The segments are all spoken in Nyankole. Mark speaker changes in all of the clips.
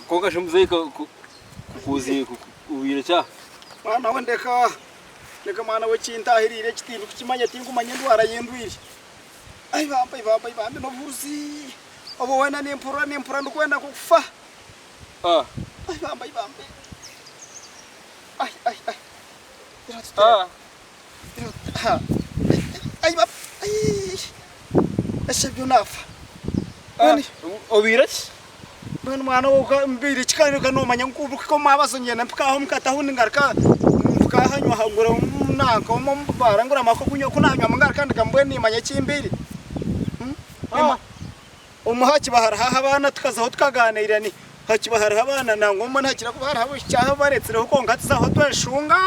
Speaker 1: Kwonka shi muzeeyi kukuziire obaire ki aha?
Speaker 2: Mwana we ndeka, ndeka mwana we ekintahiriire eki tindikukimanya tinkumanya endwara ei ndwaire. Ai bambi ai bambi ai bambi n'obuhuruzi obu weena nimpurira nimpurira ndikwenda nk'okufa. Ai bambi ai bambi ai ai ai ai bambi ai eshebyo naafa.
Speaker 1: Obaire ki?
Speaker 2: Mbwenu mwana we mbaire ki kandi nomanya ngu kuhika omu mwabazo ngyenda mpika aha omu katawuni ngaruka mpika aha nywa ngura nanka omu baara nguramu akokunywa ku nanywamu ngaruka ndugamu mbwenu nimanya eki mbaire. Omu hakiba hariho ahu abaana tukazaho tukaganiira ni hakiba hariho abaana nangwa obumwe nihakira kuba hariho abaishiki ahu baretsireho kwonka tuzaho tweshunga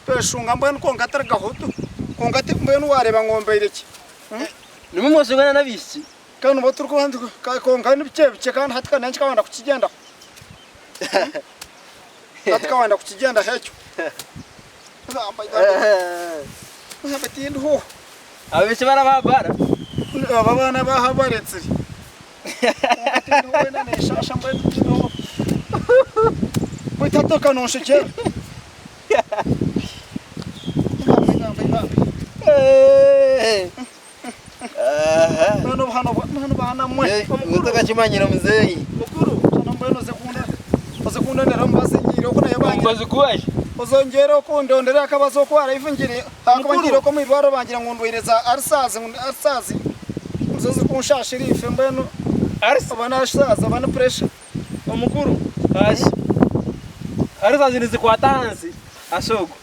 Speaker 2: tweshunga mbwenu kwonka turugaho kwonka mbwenu wareeba ngu mbaire ki.
Speaker 1: Nimwe mweshungana n'abaishiki?
Speaker 2: Kandi nibwo turikuba nitu kwonka ni bikye bikye kandi hati ka nkikabanda kukigyendaho. Hati kabanda kukigyendaho ekyo. Ngamba tindiho.
Speaker 1: Abaishiki barabaha baara?
Speaker 2: Abo abaana abaha baretsire. Kwonka tindiho weena neshasha mbwenu tindiho. Beitu hati okanonshekyera. Ngamba ngamba ngamba. Mbwenu obuhano mbwenu baana mwe.
Speaker 1: Omukuru takakimanyire muzeeyi.
Speaker 2: Mukuru shana mbwenu oze kunda oze kundondera omubazi ngiire oku nayo bangira.
Speaker 1: Omubazi gwahi?
Speaker 2: Ozongyere okundondera akabazi oku waraivu ngire ahakuba ngiire oku omu irwariro bangira ngu ndwaire za ulcers ngu ulcers nizo zirikunshashira ife mbwenu oba ni ulcers oba ni pressure.
Speaker 1: Omukuru ulcers nizikwata ahansi ashogo.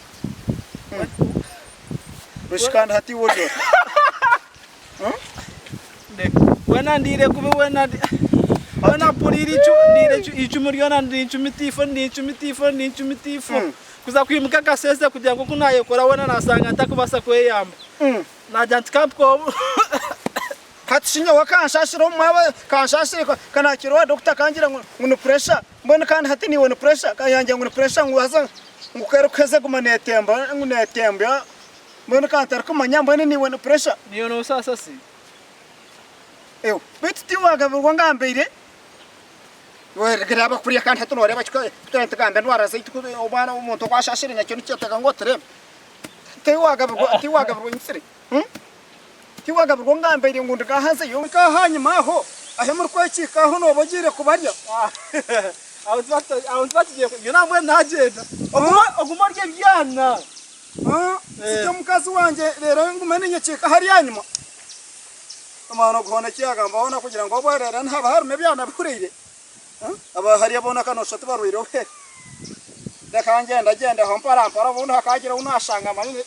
Speaker 2: Rushi kandi hati iwe ori ota?
Speaker 3: Weena ndiire kubi weena weena mpuriire eicu ndiire eicumu ryona ndincumita eifo ndincumita eifo ndincumita eifo kuza kwimuka akasheeshe kugira ngu oku naayekora weena naashanga ntarikubaasa kweyamba naagira nti ka mpike obu
Speaker 2: Hati shi nyowe kanshashire omu mwaba kanshashire ka nakira owa doctor akangira ngu ni pressure mbwenu kandi hati niiwe ni pressure yangira ngu ni pressure ngu haza ngu ku erikuheza eguma netemba ngu netembya mbwenu ka ntarikumanya mbwenu niiwe ni pressure.
Speaker 3: Niiwe nosaasa si?
Speaker 2: Ewe beitu tiwagabirwa ngambeire reeba kuriya kandi hati noreeba nitugambe endwara zaitu omwana omuntu oku ashashire nakyo nikyetega ngu otureebe tiwagabirwa tiwagabirwa nyitsire. Tiwagabirwa ongambeire ngu nduge aha nzeyo nka ahanyima aho ahi murikwekiika aho nooba ogiire kubarya.
Speaker 3: Aho nituba tugiire nyowe nambwenu nagyenda ogume orye ebyana.
Speaker 2: Nsitye omukazi wangye reero ngume ninyekiika hariya ahanyima. Omwana ogu hoona eki yagamba hoona kugira ngu obwe reero nihaba harimu ebyana bihuriire. Aba hariya boona ka nooshusha tibarwaire obuhere. Reka ngyendagyendeho mpora mpora obundi hakaagira ou naashanga manyine.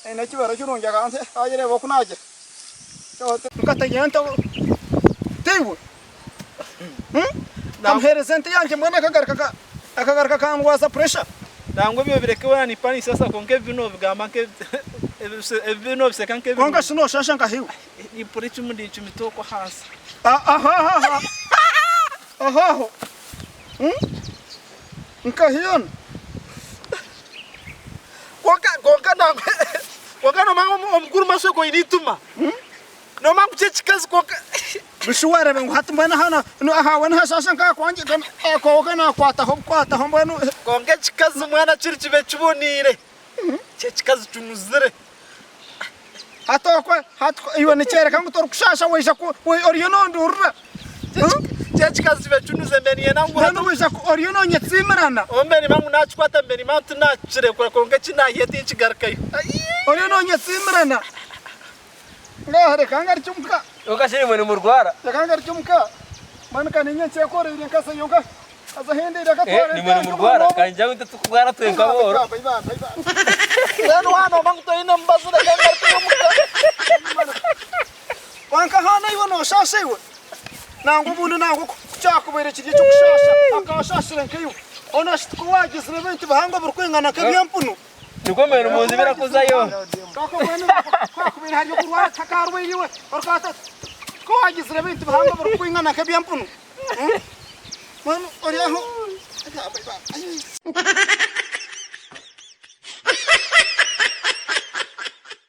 Speaker 2: Aine ekibero kirungi akansi ayereeba oku naagira. Nkatagira nta tiiwe? Nkamuheereza ente yangye mbwenu akagaruka akagaruka akandwaza pressure.
Speaker 3: Nangwa ebyo bireke weena nipanisa kwonka ebi nobigamba nke ebi nobiseka nk'ebirungi.
Speaker 2: Kwonka shi noshasha nkaha iwe?
Speaker 3: Nimpurira icumu ndincumita okwo ahansi.
Speaker 2: Ahahaha ahaho nkaha yoona.
Speaker 3: Kwonka kwonka nangwa kwonka nomanya ngu omukuru Mashoko oine eituma. Nomanya ngu ky'ekikazi kwonka.
Speaker 2: Bishi wareeba ngu hati mbwenu aha ahawe nihashasha nk'aha akwawe ka nakwataho bukwataho mbwenu.
Speaker 3: Kwonka ekikazi mwana kiri kibe kiboniire. Ky'ekikazi kinuzire.
Speaker 2: Hati okwe hati iwe nikyoreka ngu torikushasha waija ku oriyo nondurira.
Speaker 3: Ky'ekikazi kibe kinuze mbe niinyenda ngu
Speaker 2: hati. Mbwenu waija oriyo nonyetsiimirana.
Speaker 3: Mbe nimba ngu nakikwata mbe nimba ngu tinakirekura kwonka eki nahiya tinkigarukayo.
Speaker 2: Oriyo nonyetsiimirana. Ngaha reka ngarukye omuka.
Speaker 1: Kwonka shi imwe nimurwara?
Speaker 2: Reka ngarukye omuka. Mbwenu ka niinye nkyekoreire nkazayo nka haza ahu ndiire akatwara
Speaker 1: Nimwe nimurwara? Ka ningira ngu itwe turikurwara twenka abooro.
Speaker 3: Mbwenu waaba noomanya ngu toine mubazi reka ngarukeyo omuka.
Speaker 2: Kwonka haana iwe nooshaasha iwe? Nangwa obundi nangwa ku kyakubaire kiri eky'okushaasha, akaashaashire nkaiwe. Hoona shi tikwo waagizire ebintu bihango birikwingana nk'eby'empunu?
Speaker 1: Nikwo mbwenu munzibira kuzayo.
Speaker 2: Kwakubaire hari okurwara tihakaarwaire iwe, tikwo waagizire ebintu bihango birikwingana nk'eby'empunu? Mbwenu ori aho.